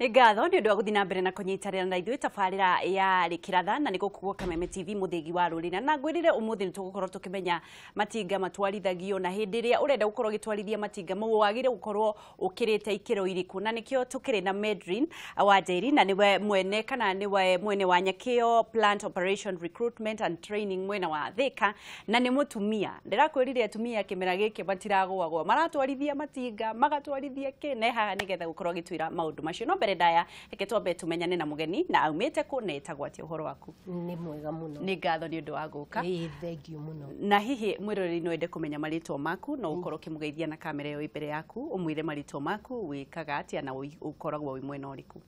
Nĩ ngatho nĩ ũndũ wa gũthiĩ na mbere na kũnyitanĩra na ithuĩ tabarĩra ya Rĩkĩratha na nĩ gũkũ gwa Kameme TV mũthĩgi wa rũrĩrĩ. Na ngwĩrire ũmũthĩ nĩ tũgũkorwo tũkĩmenya matinga matwarithagio na hĩndĩ ĩrĩa ũrenda gũkorwo ũgĩtwarithia matinga mau wagĩrĩire gũkorwo ũkĩrĩte ikĩro irĩkũ, na nĩkĩo tũkĩrĩ na Medrin Wanjeri na nĩwe mwene kana nĩwe mwene wa Nyakĩo Plant Operation Recruitment and Training mwena wa Thĩka, na nĩ mũtumia. Ndĩrakwĩrire atumia kĩmera gĩkĩ matiragũagũa, maratwarithia matinga, magatwarithia kĩ na haha nĩgetha gũkorwo agĩtwĩra maũndũ macio. No mbere ndaya reke twambe tumenyane na mũgeni na aumĩte kũ na etagwo atĩa. Ũhoro waku? Nĩ mwega mũno. Nĩ ngatho nĩ ũndũ wa gũka. Ĩĩ, thengiũ mũno. Na hihi mwĩroreri no ende kũmenya marĩtwa maku, no ũkorwo ũkĩmũgeithia na kamera ĩyo ĩ mbere yaku, ũmwĩre marĩtwa maku, wĩkaga atĩa na ũkoragwo wĩ mwena ũrĩkũ?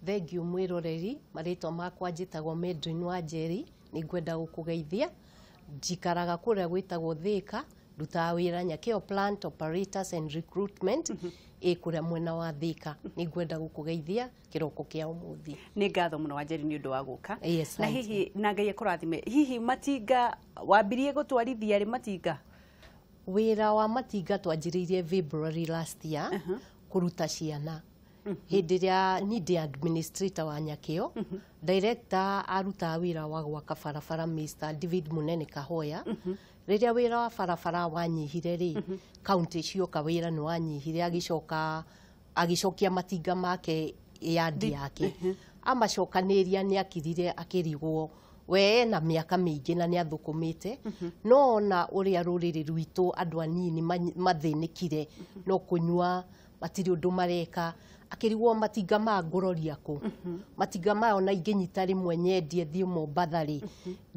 Thengiũ mwĩroreri, marĩtwa makwa njĩtagwo Medrin Wanjeri, nĩ ngwenda gũkũgeithia. Njikaraga kũrĩa gwĩtagwo Thĩka, ndutaga wĩra Nyakĩo Plant Operators and Recruitment ĩ kũrĩa mwena wa Thĩka. Nĩ ngwenda gũkũgeithia kĩroko kĩa ũmũthĩ. Nĩ ngatho mũno Wanjeri nĩ ũndũ wa gũka. Yes, na hihi na Ngai akũrathime. Hihi matinga wambirie gũtwarithia rĩ matinga? Wĩra wa matinga twanjĩrĩirie February last year kũruta ciana. Hĩndĩ ĩrĩa niĩ ndĩ administrator wa Nyakĩo, director arutaga wĩra wa gwaka barabara, Mr. David Munene Kahoya. Rĩrĩa wĩra wa barabara wanyihire rĩ, kaunti cioka wĩra nĩ wanyihire, agĩcoka agĩcokia matinga make yandi yake, amacokanĩria nĩ akirire akĩrigwo we ena mĩaka mĩingĩ na nĩ athũkũmĩte, no ona ũrĩa rũrĩrĩ rwitũ andũ anini mathĩnĩkire no kũnyua, matirĩ ũndũ mareka, akĩrigwo matinga maya ngũroria kũ, matinga maya ona ingĩnyita rĩmwe nyendie thiĩ Mombatha rĩ,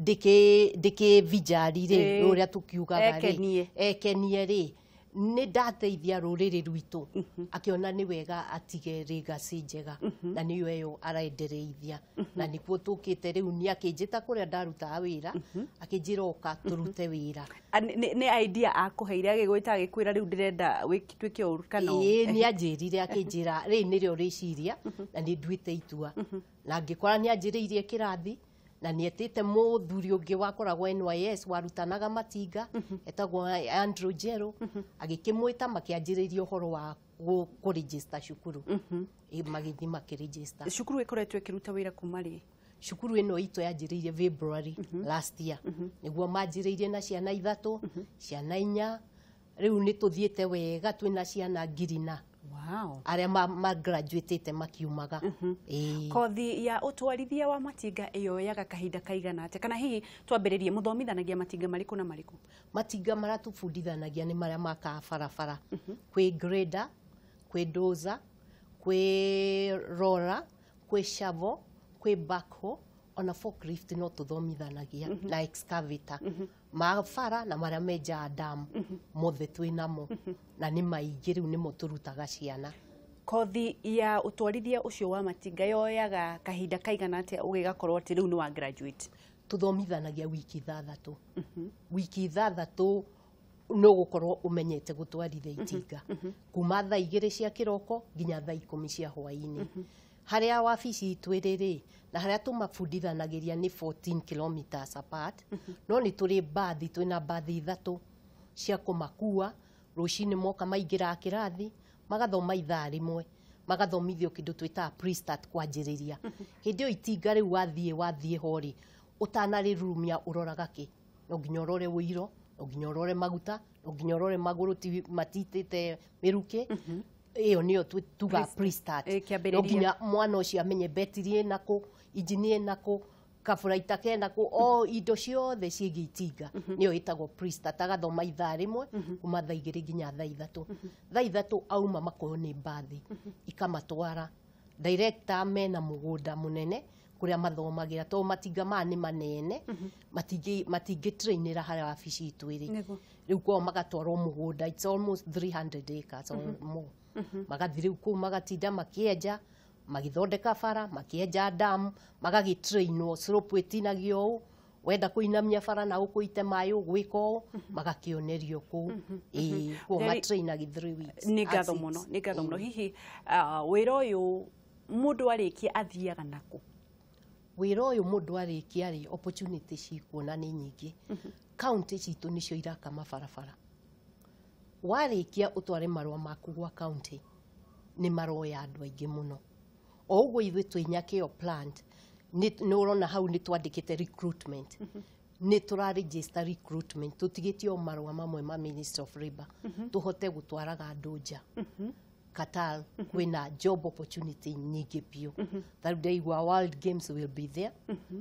ndĩkĩvinjari rĩ, ũrĩa tũkiugaga rĩ, Ekenie. Ekenie rĩ, nĩ ndateithia rũrĩrĩ rwitũ. Akĩona nĩ wega atige legacy njega na nĩyo ĩyo arendereithia na nĩkuo tũkĩte rĩu. Nĩ akĩnjĩta kũrĩa ndarutaga wĩra, akĩnjĩra oka tũrute wĩra. Nĩ idea akũheire agĩgwĩta agĩkwĩra rĩu ndĩrenda twĩke ũru kana ũũ? Ĩĩ, nĩ anjĩrire, akĩnjĩra rĩrĩ nĩrĩo rĩciria na nĩ nduĩte itua, na ngĩkora nĩ anjĩrĩirie kĩrathi na nĩ etĩte mũthuri ũngĩ wakoragwo NYS warutanaga matinga etagwo Andrew Jero, agĩkĩmwĩta makĩanjĩrĩria ũhoro wa kũregister cukuru. Ĩ, magĩthiĩ makĩregister. Cukuru ĩkoretwo ĩkĩruta wĩra kuma rĩ? Cukuru ĩno itũ yanjĩrĩirie February last year, nĩguo manjĩrĩirie na ciana ithatũ, ciana inya, rĩu nĩ tũthiĩte wega, twĩna ciana ngiri na arĩa ma graduatĩte makiumaga. Ĩĩ. Kothi ya ũtwarithia wa matinga ĩyoyaga kahinda kaigana atĩa, kana hihi twambĩrĩrie mũthomithanagia matinga marĩkũ na marĩkũ? Matinga marĩa tũbundithanagia nĩ marĩa makaga barabara. Kwĩ grader, kwĩ dozer, kwĩ roller, kwĩ shovel, kwĩ backhoe, ona forklift no tũthomithanagia na excavator ma bara na marĩa menjaga damu, mothe twĩ namo na nĩ maingĩ, rĩu nĩmo tũrutaga ciana. Kothi ya ũtwarithia ũcio wa matinga yoyaga kahinda kaigana atĩa ũgĩgakorwo atĩ rĩu nĩ wa graduate? Tũthomithanagia wiki 6. Wiki 6 no gũkorwo ũmenyete gũtwarithia itinga, kuma thaa 2 cia kĩroko nginya thaa 10 cia hwaĩ-inĩ. Harĩa wabici itũ ĩrĩ rĩ na harĩa tũmabundithanagĩria nĩ 14 kilometers apart, no nĩ tũrĩ mbathi, twĩna mbathi ithatũ cia kũmakua. Rũcinĩ moka maingĩraga kĩrathi, magathoma ithaa rĩmwe, magathomithio kĩndũ twĩtaga pre-start, kwanjĩrĩria. Hĩndĩ ĩyo itinga rĩu wathiĩ ho rĩ, ũtanarĩrurumia ũroraga kĩ? No nginya ũrore ũiro, no nginya ũrore maguta, no nginya ũrore magũrũ ti matitĩte mĩrukĩ. Ĩyo nĩyo tuga pre-start. Kĩambĩrĩria. No nginya mwana ũcio amenye betiri ĩnakũ, injini ĩnakũ, kaburaita kenakũ, o indo ciothe ciĩgiĩ itinga. Nĩyo ĩtagwo pre-start. Agathoma ithaa rĩmwe kuma thaa 2 nginya thaa 3. Thaa 3 auma makoywo nĩ mbathi ikamatwara. Director mena mũgũnda mũnene kũrĩa mathomagĩra, tondũ matinga maya nĩ manene, matingĩ trainĩra harĩa wabici itũ ĩrĩ. Rĩu kwao magatwarwo mũgũnda, it's almost 300 acres or more. Magathiĩ rĩu kũu magatinda makĩenja, magĩthondeka bara, makĩenja damu, magagĩtrainwo slope ĩtinagio ũũ, wenda kũinamia bara na ũkũite maĩ ũgwĩka ũũ, magakĩonerio kũu. Ĩĩ, kuo matrainagi 3 weeks. Nĩ ngatho That's it. mũno, nĩ ngatho mũno. Hihi wĩra ũyũ mũndũ arĩkia athiaga nakũ? Wĩra ũyũ mũndũ arĩkia rĩ, opportunity cikuona nĩ nyingĩ. Kaunti citũ nĩcio iraka mabarabara. Warĩkia ũtware marũa maku gwa kaunti, nĩ maroya andũ aingĩ mũno. O ũguo ithuĩ twĩ Nyakĩo plant nĩ ũrona hau nĩ twandĩkĩte recruitment, nĩ tũra register recruitment, tũtigĩtie o marũa mamwe ma Ministry of Labour tũhote gũtwaraga andũ nja. Qatar kwĩna job opportunity nyingĩ biũ. Ta rĩu ndaigua World Games will be there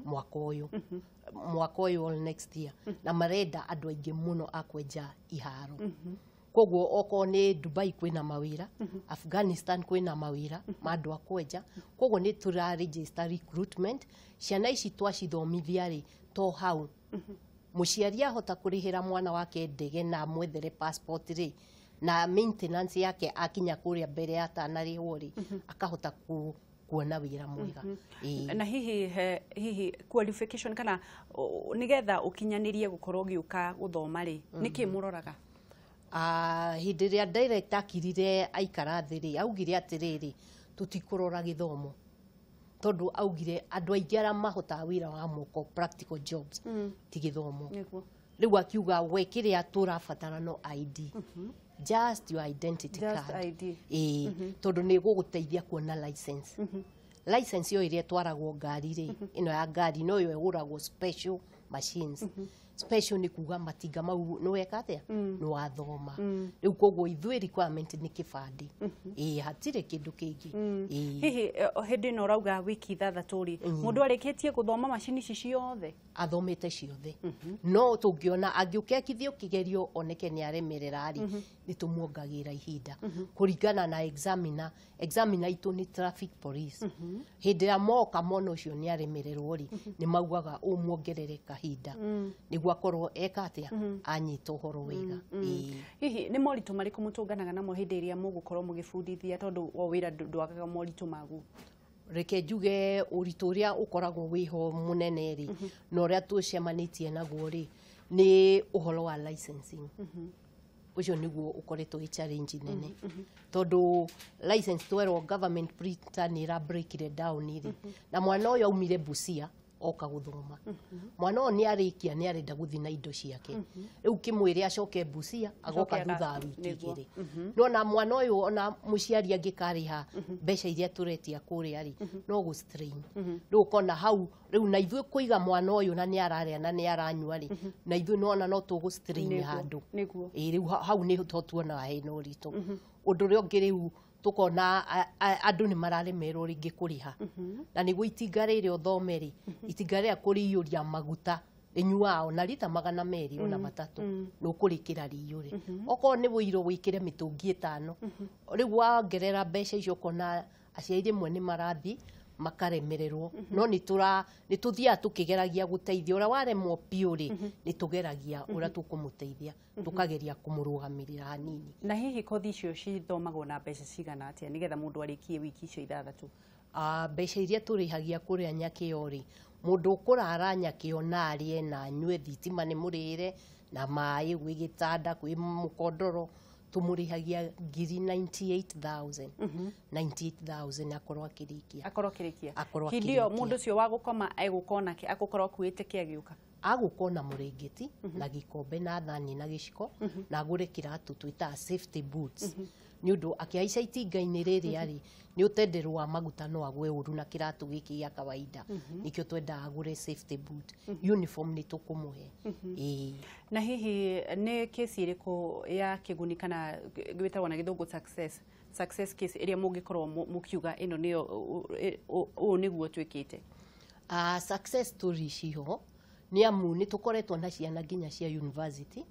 mwaka ũyũ, mwaka ũyũ all next year, na marenda andũ aingĩ mũno a kwenja iharo. Koguo okorwo nĩ Dubai kwĩna mawĩra, Afghanistan kwĩna mawĩra ma andũ a kwenja. Koguo nĩ tũra register recruitment. Ciana ici twacithomithia rĩ, to hau mũciari ahota kũrĩhĩra mwana wake ndege na amwethere passport rĩ, na maintenance yake akinya kũrĩa mbere atanarĩhwo rĩ, akahota kuona wĩra mwega. Ĩĩ. Na hihi hihi qualification kana nĩgetha ũkinyanĩrie gũkorwo ũgĩũka gũthoma rĩ, nĩkĩ mũroraga? Hĩndĩ ĩrĩa director akirire aikara thĩ rĩ, augire atĩrĩrĩ, tũtikũrora gĩthomo, tondũ augire andũ aingĩ arĩa mahotaga wĩra wa moko, practical jobs, ti gĩthomo. Rĩu akiuga we kĩrĩa tũrabatara no ID, just your identity Just card. ID. Ĩĩ, tondũ nĩ gũgũteithia kuona license. License ĩyo ĩrĩa ĩtwaragwo ngari rĩ, ĩno ya ngari no yo ĩgũragwo special machines. Special nĩ kuga matinga mau nĩ weka atĩa, nĩ wathoma. Rĩu koguo ithuĩ requirement nĩ kĩbandĩ. Ĩĩ, hatirĩ kĩndũ kĩngĩ. Ĩĩ. Hihi hĩndĩ ĩno ũrauga wiki 6 rĩ, mũndũ arĩkĩtie gũthoma macini ici ciothe? Athomete ciothe, no tũngĩona angĩũka ekithio kĩgerio oneke nĩ aremerera rĩ, nĩ tũmuongagĩra ihinda kũringana na examiner. Examiner itũ nĩ traffic police. Hĩndĩ ĩrĩa moka mona ũcio nĩ aremererwo rĩ, nĩ maugaga ũmuongerere kahinda nĩguo akorwo eka atĩa, anyita ũhoro wega. Ĩĩ. Hihi nĩ moritũ marĩkũ mũtũnganaga namo hĩndĩ ĩrĩa mũgũkorwo mũgĩbundithia, tondũ o wĩra ndwagaga moritũ maguo? Reke njuge ũritũ ũrĩa ũkoragwo wĩho mũnene rĩ, na ũrĩa tũcemanĩtie naguo rĩ, nĩ ũhoro wa licensing. Ũcio nĩguo ũkoretwo wĩ challenge nene, tondũ license twerwo government printer nĩ ĩra breakire down rĩ, na mwana ũyũ aumire Busia oka gũthoma, mwana ũyũ nĩ arĩkia nĩ arenda gũthiĩ na indo ciake. Rĩu kĩmwĩre acoke Busia agoka Acoke thutha wa wiki nĩguo. 2. Nona mwana ũyũ ona mũciari angĩkarĩha mbeca iria tũretia kũrĩa rĩ, no gũ strain. Rĩu ũkona hau rĩu na ithuĩ kũiga mwana ũyũ na nĩ ararĩa na nĩ aranyua rĩ, na ithuĩ nona no tũgũ strain handũ. Ĩĩ, rĩu hau nĩ ho tuonaga hena ũritũ. Ũndũ ũrĩa ũngĩ rĩu tũkona andũ nĩ mararemerwo rĩngĩ kũrĩha, na nĩguo itinga rĩrĩa ũthome rĩ, itinga rĩrĩa kũrĩiyũria maguta rĩnyuaga ona rita 200 ona 3, nĩ ũkũrĩkĩra rĩiyũre. Okorwo nĩ wũiro wĩkĩre mĩtũngi 5, rĩu wongerera mbeca icio ũkona aciari rĩmwe nĩ marathiĩ makaremererwo. No nĩ tũthiaga tũkĩgeragia gũteithia ũrĩa waremwo biũ rĩ, nĩ tũgeragia ũrĩa tũkũmũteithia, tũkageria kũmũrũgamĩrĩra hanini. Na hihi kothi icio cithomagwo na mbeca cigana atĩa nĩgetha mũndũ arĩkie wiki icio 6? Mbeca iria tũrĩhagia kũrĩa Nyakĩo rĩ, mũndũ ũkũrara Nyakĩo na arĩe na anyue, thitima nĩ mũrĩhĩre na maĩ, gwĩ gĩtanda, kwĩ mũkondoro, tũmũrĩhagia ngiri 98,000, 98,000 akorwo akĩrĩkia. Akorwo akĩrĩkia. Akorwo Hĩndĩ ĩyo akĩrĩkia. Mũndũ ũcio wa gũkoma egũkorwo nake agũkorwo akuĩte kĩ agĩũka? Agũkorwo na mũrĩngĩti na gĩkombe na thani na gĩciko, na agũre kĩratũ twĩtaga safety boots, nĩ ũndũ akĩhaica itinga-inĩ rĩrĩa rĩ, nĩ ũtenderũ wa maguta, no agwe ũru na kĩratũ gĩkĩ gĩa kawaida. Nĩkĩo twendaga agũre safety boot. Uniform nĩ tũkũmũhe. Ĩĩ. Na hihi nĩ kesi ĩrĩkũ ya kĩguni kana gwĩtagwo na gĩthũngũ success case ĩrĩa mũngĩkorwo mũkiuga ĩno nĩyo ũũ nĩguo twĩkĩte? Success story ciho, nĩ amu nĩ tũkoretwo na ciana nginya cia university.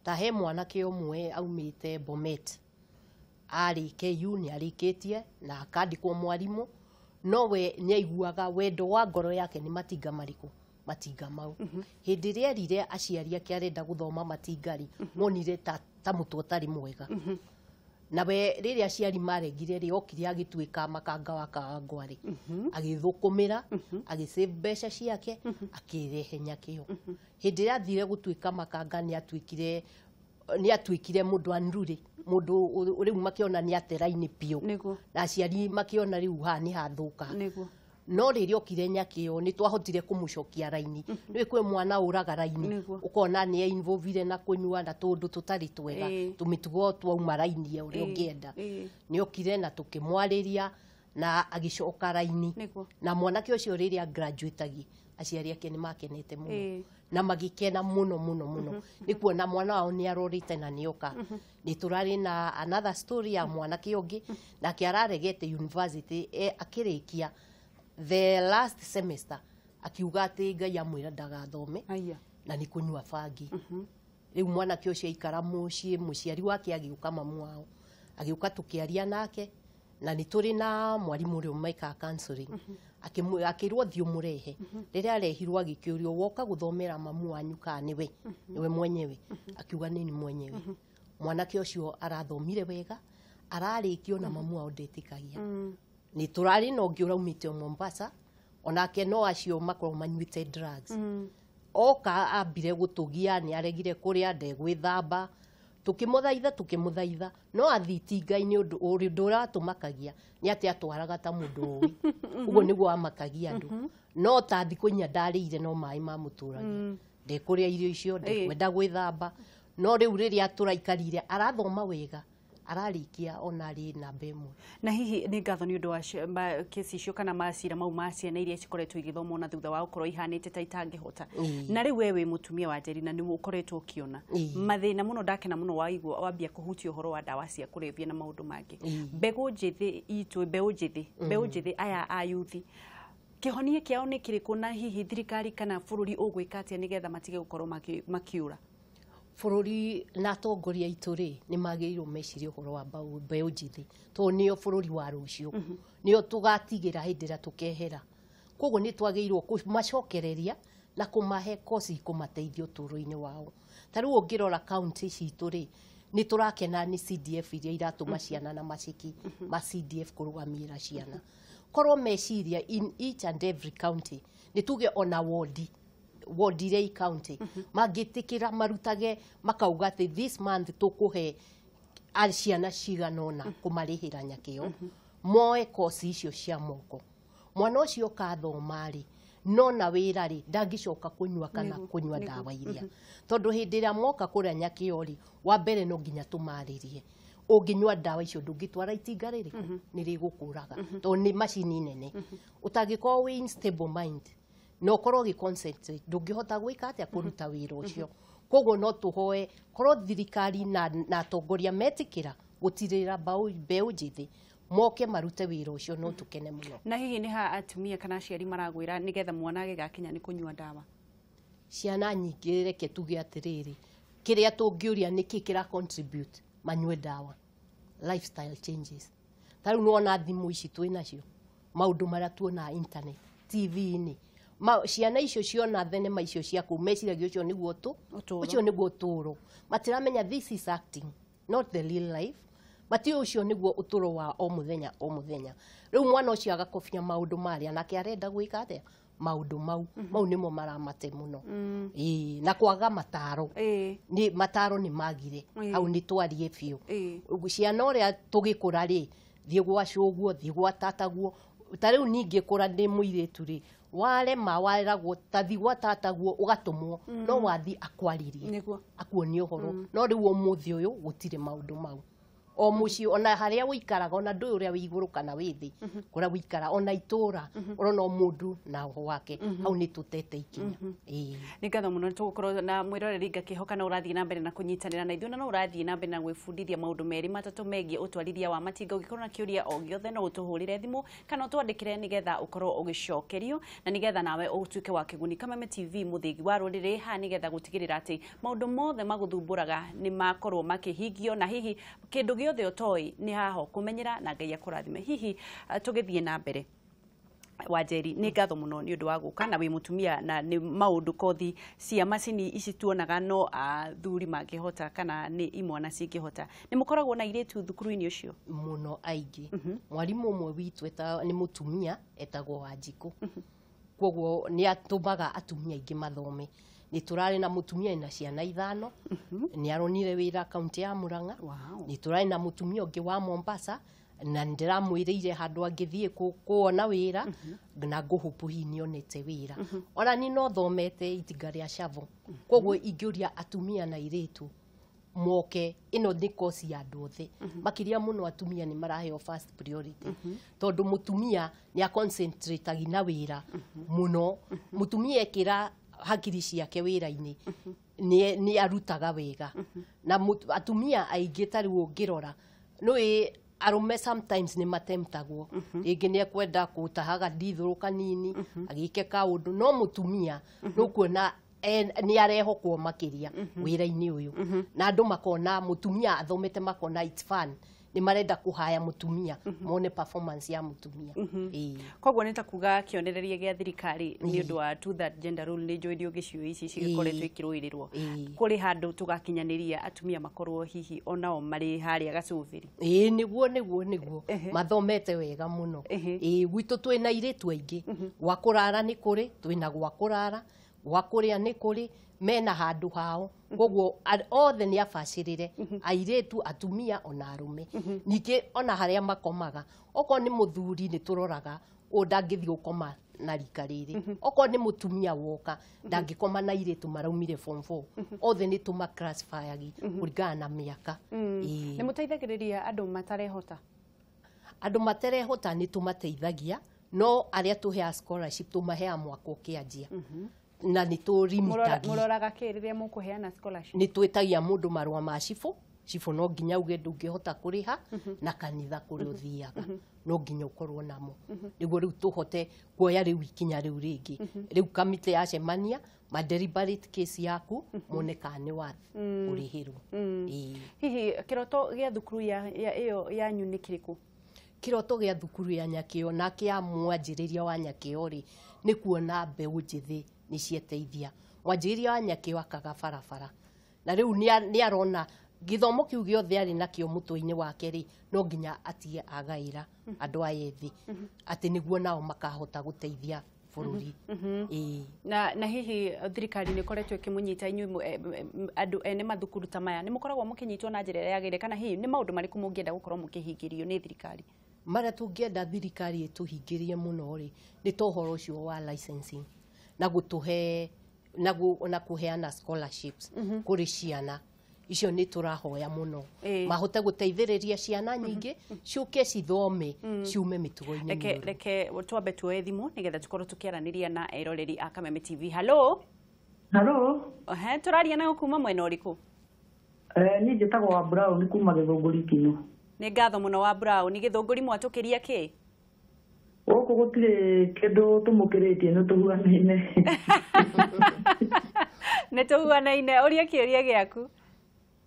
Ta he mwanake ũmwe aumĩte Bomet, arĩ KU, nĩ arĩkĩtie na akandĩkwo mwarimũ, no we nĩ aiguaga wendo wa ngoro yake nĩ matinga marĩkũ, matinga mau. Hĩndĩ ĩrĩa erire aciari ake arenda gũthoma matinga rĩ, monire ta mũtwe ũtarĩ mwega. Nawe rĩrĩa aciari maregire rĩ, okire agĩtuĩka makanga wa Kawangware, agĩthũkũmĩra, agĩsave mbeca ciake, akĩrehe Nyakĩo. Hĩndĩ ĩrĩa athire gũtuĩka makanga, nĩ atuĩkire mũndũ unruly, mũndũ rĩu makĩona nĩ ate raini biũ, na aciari makĩona rĩu haha nĩ hathũka. No rĩrĩa okire Nyakĩo nĩ twahotire kũmũcokia raini. Nĩ kwĩ mwana ũraga raini, ũkona nĩ einvolvire na kũnyua na tũndũ tũtarĩ twega, tũmĩtugo twauma raini ya ũrĩa ũngĩenda. Nĩ okire na tũkĩmwarĩria. Na agĩcoka raini. Na mwanake ũcio rĩrĩa graduate-agi aciari ake nĩ makenete mũno na magĩkena mũno mũno mũno nĩ kuona mwana wao nĩ arorĩte na nĩoka. Nĩ tũrarĩ na another story ya mwanake ũngĩ nake araregete university akĩrĩkia the last semester akiuga atĩ Ngai amwĩra ndagathome na nĩ kũnyua bangi. Rĩu mwanake ũcio aikara mũciĩ, mũciari wake agĩũka, mamu wao agĩũka tũkĩaria nake, na nĩ tũrĩ na mwarimũ ũrĩa mekaga counseling, akĩrwo thiĩ ũmũrehe. Rĩrĩa arehirwo agĩkĩũrio woka gũthomera mamu wanyu kana nĩwe nĩwe mwenyewe, akiuga nĩ ni mwenyewe. Mwanake ũcio arathomire wega, ararĩkio na mamu wao ndetĩkagia. Nĩ tũrarĩ na ũngĩ ũraumĩte o Mombasa, onake no acio makorwo manyuĩte drugs. Oka ambire gũtũgia, nĩ aregire kũrĩa, ndegwĩthamba, tukimuthaitha no athi itinga-inĩ ũndũ ũratũmakagia nĩ atĩ atwaraga ta mũndũ ũĩ ũguo nĩguo amakagia andũ no ta thikũ inya ndarĩire no maĩ mamũtũragia ndekũrĩa irio icio ndekwenda gwĩthamba no rĩu rĩrĩa tũraikarire arathoma wega ararikia ona ri namba ĩmwe. Na hihi nĩ ngatho nĩ ũndũ wa kesi icio kana macira mau ma ciana iria cikoretwo igĩthomwo na thutha wa gũkorwo ihanĩte ta itangĩhota. Na rĩu we wĩ mũtumia wa Njeri na nĩ ũkoretwo ũkĩona mathĩna mũno, ndakena mũno waigua wambia kũhutia ũhoro wa ndawa cia kũrebia na maũndũ mangĩ. Mbegũ njĩthĩ itũ, mbeũ njĩthĩ aya a yuthi, kĩhonia kĩao nĩ kĩrĩkũ na hihi thirikari kana bũrũri ũgwĩka atĩa nĩgetha matige gũkorwo makĩũra? Bũrũri na atongoria aitũ rĩ nĩ magĩrĩirwo mecirie ũhoro wa mbeũ njĩthĩ tondũ nĩo bũrũri wa rũciũ, nĩo tũgatigĩra hĩndĩ ĩrĩa tũkehera. Koguo nĩ twagĩrĩirwo kũmacokereria na kũmahe koci kũmateithia ũtũũro-inĩ wao. Ta rĩu ũngĩrora kaunti citũ rĩ nĩ tũrakena nĩ CDF iria iratũma ciana na maciki ma CDF kũrũgamĩrĩra ciana. Korwo meciria in each and every county nĩ tuge ona wodi iria i county mangĩtĩkĩra marutage makauga atĩ this month tũkũhe ciana cigana ũna kũmarĩhĩra nyakĩo moe koci icio cia moko. Mwana ũcio ũkathoma rĩ no na wĩra rĩ ndangĩcoka kũnyua kana kũnyua ndawa iria tondũ hĩndĩ ĩrĩa moka kũrĩa nyakĩo rĩ wa mbere no nginya tũmarĩrie ũngĩnyua ndawa icio ndũngĩtwara itinga rĩrĩkũ nĩ rĩgũkũraga tondũ nĩ macini nene. Ũtangĩkorwo wĩ in stable mind no korwo gi concentrate ndũngĩhota gwĩka atĩa kũruta wĩra ũcio. Koguo no tũhoe korwo thirikari na atongoria metĩkĩra gũtirĩra mbeũ njĩthĩ moke marute wĩra ũcio no tũkene mũno. Na hihi nĩ ha atumia kana aciari maragwĩra nĩgetha mwana agĩgakinya nĩ kũnyua ndawa? Ciana nyingĩ reke tuge atĩrĩrĩ kĩrĩa tũngĩũria nĩkĩ kĩra contribute manyue ndawa, lifestyle changes. Ta rĩu nĩwona thimũ ici twĩ nacio maũndũ marĩa tuonaga internet TV-inĩ ciana icio ciona thenema icio cia kũu meciragia ũcio nĩguo ũcio nĩguo ũtũũro. Matiramenya this is acting not the real life. Matiũĩ ũcio nĩguo ũtũũro wa o mũthenya o mũthenya. Rĩu mwana ũcio agakobia maũndũ marĩa nake arenda gwĩka atĩa maũndũ mau mau nĩmo maramate mũno. Ĩĩ na kwaga mataro nĩ mataro nĩ magire hau nĩ twarie biũ. Ciana ũrĩa tũgĩkũra rĩ thiĩ gwa cũguo thiĩ gwa tataguo ta rĩu ningĩ kũra ndĩ mũirĩtu rĩ warema waragwo tathi gwa tataguo ũgatũmwo no wathi akwaririe akuonie ũhoro no rĩu ũmũthĩ ũyũ gũtirĩ maũndũ mau. O mũciĩ ona harĩa ũikaraga ona ndũĩ ũrĩa wĩ igũrũ kana wĩ thĩ kũrĩa ũikara ona itũra ũrona o mũndũ na ũhoro wake hau nĩ tũtete ikinya. Nĩ ngatho mũno tũgũkorwo na mwĩroreri ngakĩhoka no ũrathiĩ na mbere na kũnyitanĩra na ithuĩ na no ũrathiĩ na mbere na gwĩbundithia maũndũ merĩ matatũ megiĩ ũtwarithia wa matinga. Ũngĩkorwo na kĩũria o gĩothe no ũtũhũrĩre thimũ kana ũtwandĩkĩre nĩgetha ũkorwo ũgĩcokerio na nĩgetha nawe ũtuĩke wa kĩguni. Kameme TV mũthĩgi wa rũrĩrĩ haha nĩgetha gũtigĩrĩra atĩ maũndũ mothe magũthumbũraga nĩ makorwo makĩhingio na hihi kĩndũ gĩothe ũtoĩ nĩ haho kũmenyera na Ngai akũrathime. Hihi tũgĩthiĩ na mbere Wanjeri, nĩ ngatho mũno nĩ ũndũ wa gũka na wĩ mũtumia na nĩ maũndũ kothi cia macini ici tuonaga no athuri mangĩhota kana nĩ imwana cingĩhota. Nĩ mũkoragwo na airĩtu thukuru-inĩ ũcio? Mũno aingĩ. Mwarimũ ũmwe witũ nĩ mũtumia etagwo Wanjikũ koguo nĩ atũmaga atumia aingĩ mathome. Nĩ tũrarĩ na mũtumia na ciana 5 nĩ aronire wĩra kaunti ya Murang'a. Nĩ tũrarĩ na mũtumia ũngĩ wa Mombasa na ndĩramwĩrĩire handũ angĩthiĩ kuona wĩra na ngũhũpu hihi nĩonete wĩra. Ona niĩ no thomete itinga rĩa cavo koguo ingĩũria atumia na airĩtu moke ĩno nĩ kosi ya andũ othe. Makĩria mũno atumia nĩ maraheo first priority, tondũ mũtumia nĩ aconcentrate na wĩra mũno. Mũtumia ekĩra hakiri ciake wĩra-inĩ nĩ arutaga wega. Na atumia aingĩ ta rĩu ũngĩrora nĩũĩ arũme sometimes nĩ matemptagwo, rĩngĩ nĩ ekwenda gũtahaga ndithũrũ kanini agĩke kaũndũ, no mũtumia nĩũkuona nĩ arehokwo makĩria wĩra-inĩ ũyũ, na andũ makona mũtumia athomete, makona it's fun, nĩ marenda kũhaya mũtumia mone performance ya mũtumia. Ĩĩ. Koguo nĩ ta kuga kĩonereria gĩa thirikari nĩ ũndũ wa two third gender rule nĩ njũĩ gĩcigo ici cigĩkoretwo ikĩrũĩrĩrwo, kũrĩ handũ tũgakinyanĩria atumia makorwo hihi onao marĩ harĩa gacũbĩrĩ. Ĩĩ, nĩguo mathomete wega mũno. Ĩĩ, gwitũ twĩna airĩtu aingĩ, gwa kũrara nĩ kũrĩ, twĩna gwa kũrara, gwa kũrĩa nĩ kũrĩ, mena handũ hao, koguo othe nĩ abacĩrĩre, airĩtu, atumia ona arũme. Ningĩ ona harĩa makomaga, okorwo nĩ mũthuri nĩ tũroraga ũyũ ndangĩthiĩ gũkoma na rika rĩrĩ, okorwo nĩ mũtumia woka ndangĩkoma na airĩtu maraumire form 4, othe nĩ tũma classifyagi kũringana na mĩaka. Ĩĩ. Nĩ mũteithagĩrĩria andũ matarehota? Andũ matarehota nĩ tũmateithagia, no arĩa tũheaga scholarship tũmaheaga mwaka ũkĩanjia, na nĩ tũrimitagia. Mũroraga kĩ rĩrĩa mũkũheana scholarship? Nĩ twĩtagia mũndũ marũa ma cibũ, cibũ no nginya uge ndũngĩhota kũrĩha, na kanitha kũrĩa ũthiaga no nginya ũkorwo namo, nĩguo rĩu tũhote kuoya rĩu ikinya rĩu rĩngĩ. Rĩu kamĩtĩ yacemania ma deliberate case yaku mone kana nĩ worth kũrĩhĩrwo. Ĩĩ. Hihi kĩroto gĩa thukuru ya ĩyo yanyu nĩ kĩrĩkũ? Kĩroto gĩa thukuru ya Nyakĩo na kĩa mwanjĩrĩria wa Nyakĩo rĩ, nĩ kuona mbeũ njĩthĩ nĩ cieteithia. Mwanjĩrĩria wa Nyakĩo akaga barabara, na rĩu nĩ arona gĩthomo kĩu gĩothe arĩ nakĩo mũtwe-inĩ wake rĩ, no nginya atige agaĩra andũ aya ethĩ, atĩ nĩguo nao makahota gũteithia bũrũri. Ĩĩ. Na hihi thirikari nĩ ĩkoretwo ĩkĩmũnyita inyuĩ andũ ene mathukuru ta maya, nĩ mũkoragwo mũkĩnyitwo na njĩra ĩrĩa yagĩrĩire, kana hihi nĩ maũndũ marĩkũ mũngĩenda gũkorwo mũkĩhingĩrio nĩ thirikari? Marĩa tũngĩenda thirikari ĩtũhingĩrie mũno rĩ, nĩ ta ũhoro ũcio wa licensing na gũtũhe na kũheana scholarships kũrĩ ciana icio nĩ tũrahoya mũno, mahote gũteithĩrĩria ciana nyingĩ ciũke cithome ciume mĩtugo-inĩ mĩũru. Reke twambe tuoe thimũ nĩgetha tũkorwo tũkĩaranĩria na eroreri a Kameme TV. Hello. Hello. Tũraria nayo kuma mwena ũrĩkũ? Niĩ njĩtagwo wa Brown kuma Gĩthũngũri Kinyo. Nĩ ngatho mũno wa Brown. Gĩthũngũri mwatũkĩria kĩ? Gũkũ gũtirĩ kĩndũ tũmũkĩrĩtie, nĩ tũhuanaine. Nĩ tũhuanaine. Ũria kĩũria gĩaku.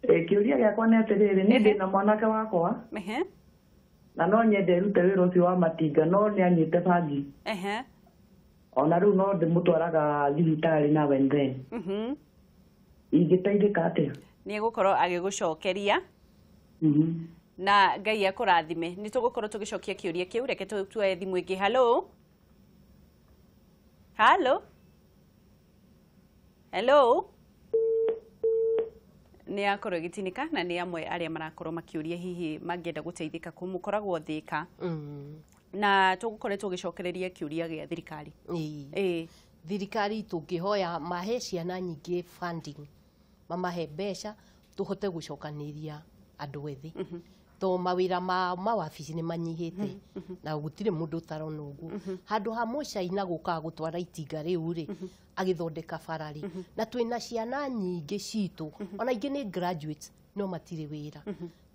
Kĩũria gĩakwa nĩ atĩrĩrĩ, niĩ ndĩna mwanake wakwa na no nyende rute wĩra ũcio wa matinga, no nĩ anyuĩte bangi. Ona rĩu no ndĩmũtwaraga thibitarĩ now and then. Ingĩteithĩka atĩa? Nĩ egũkorwo agĩgũcokeria. Na Ngai akũrathime. Nĩ tũgũkorwo tũgĩcokia kĩũria kĩu, reke tuoe thimũ ĩngĩ. Hello. Hello. Hello. Nĩ akorwo ĩgĩtinĩka, na nĩ amwe arĩa marakorwo makĩũria hihi mangĩenda gũteithĩka kũ mũkoragwo Thĩka. Na tũgũkoretwo tũgĩcokereria kĩũria gĩa thirikari. Ĩĩ. Thirikari tũngĩhoya mahe ciana nyingĩ funding, mamahe mbeca tũhote gũcokanĩria andũ ethĩ, to mawĩra ma mawabici nĩ manyihĩte na gũtirĩ mũndũ ũtarona ũguo. Handũ ha mũcaina gũkaga gũtwara itinga rĩu rĩ, agĩthondeka bara rĩ, na twĩna ciana nyingĩ citũ, ona ingĩ nĩ graduates no matirĩ wĩra,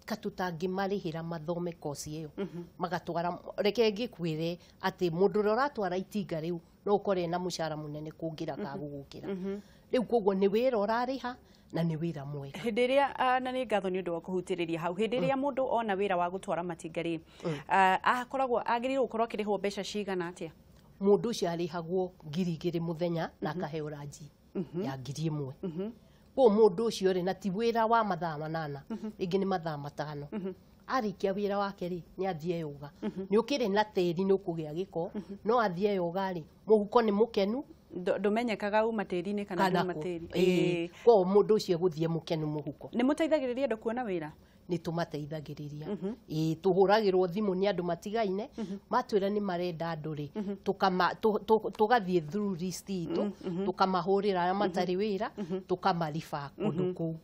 ka tũtangĩmarĩhĩra mathome kosi ĩyo magatwara. Reke ngĩkwĩre atĩ mũndũ ũrĩa ũratwara itinga rĩu no ũkore ena mũcara mũnene kũngĩra kagũgũkĩra rĩu, koguo nĩ wĩra ũrarĩha na nĩ wĩra mwega. Hĩndĩ ĩrĩa, na nĩ ngatho nĩ ũndũ wa kũhutĩrĩria hau, hĩndĩ ĩrĩa mũndũ ona wĩra wa gũtwara matinga rĩ, akoragwo agĩrĩirwo gũkorwo akĩrĩhwo mbeca cigana atĩa? Mũndũ ũcio arĩhagwo 2,000 mũthenya na akaheo ranji ya 1,000. Koguo mũndũ ũcio rĩ, na ti wĩra wa mathaa 8, rĩngĩ nĩ mathaa 5, arĩkia wĩra wake rĩ, nĩ athiĩ yoga. Nĩ ũkĩrĩ na tĩri, nĩ ũkũgĩa gĩko, no athiĩ yoga rĩ, mũhuko nĩ mũkenu, Ndũmenyekaga uma tĩri-inĩ kana nduma tĩri. Koguo mũndũ ũcio egũthiĩ mũkenu mũhuko. Nĩ mũteithagĩrĩria andũ kuona wĩra? Nĩ tũmateithagĩrĩria. Ĩĩ, tũhũragĩrwo thimũ nĩ andũ matigaine, matwĩra nĩ marenda andũ rĩ, tũgathiĩ through list itũ, tũkamahũrĩra arĩa matarĩ wĩra, tũkamariba kũndũ kũu.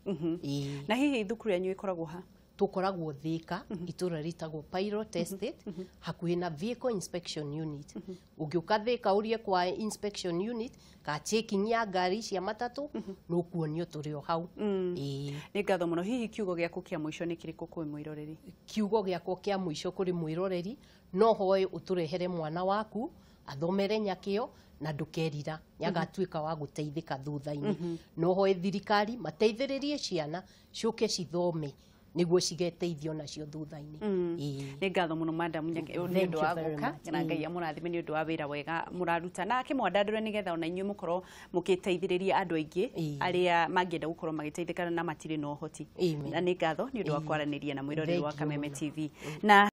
Ĩĩ. Na hihi thukuru yanyu ĩkoragwo ha? Tũkoragwo Thika, itũra rĩtagwo Pilot Estate, hakuhĩ na Vehicle Inspection Unit. Ũngĩũka Thika ũrie kwa inspection unit ka checking ya ngari cia matatũ, nũkuonio tũrĩ o hau. Ĩĩ. Nĩ ngatho mũno. Hihi kiugo gĩaku kĩa mũico nĩ kĩrĩkũ kwĩ mwĩroreri? Kiugo gĩakwa kĩa mũico kũrĩ mwĩroreri, no hoe ũtũrehere mwana waku athomere Nyakĩo na ndũkerira, nĩ agatuĩka wa gũteithĩka thutha-inĩ. No hoe thirikari mateithĩrĩrie ciana ciũke cithome nĩguo cigeteithio nacio thutha-inĩ. Ĩĩ. Nĩ ngatho mũno madam Nyakĩo nĩ ũndũ wa gũka, na Ngai amũrathime nĩ ũndũ wa wĩra wega mũraruta, na akĩmwandandũre nĩgetha ona inyuĩ mũkorwo mũgĩteithĩrĩria andũ aingĩ arĩa mangĩenda gũkorwo magĩteithĩkana na matirĩ na ũhoti. Amen. Na nĩ ngatho nĩ ũndũ wa kwaranĩria na mwĩroreri wa Thank you Kameme mũno. TV. Na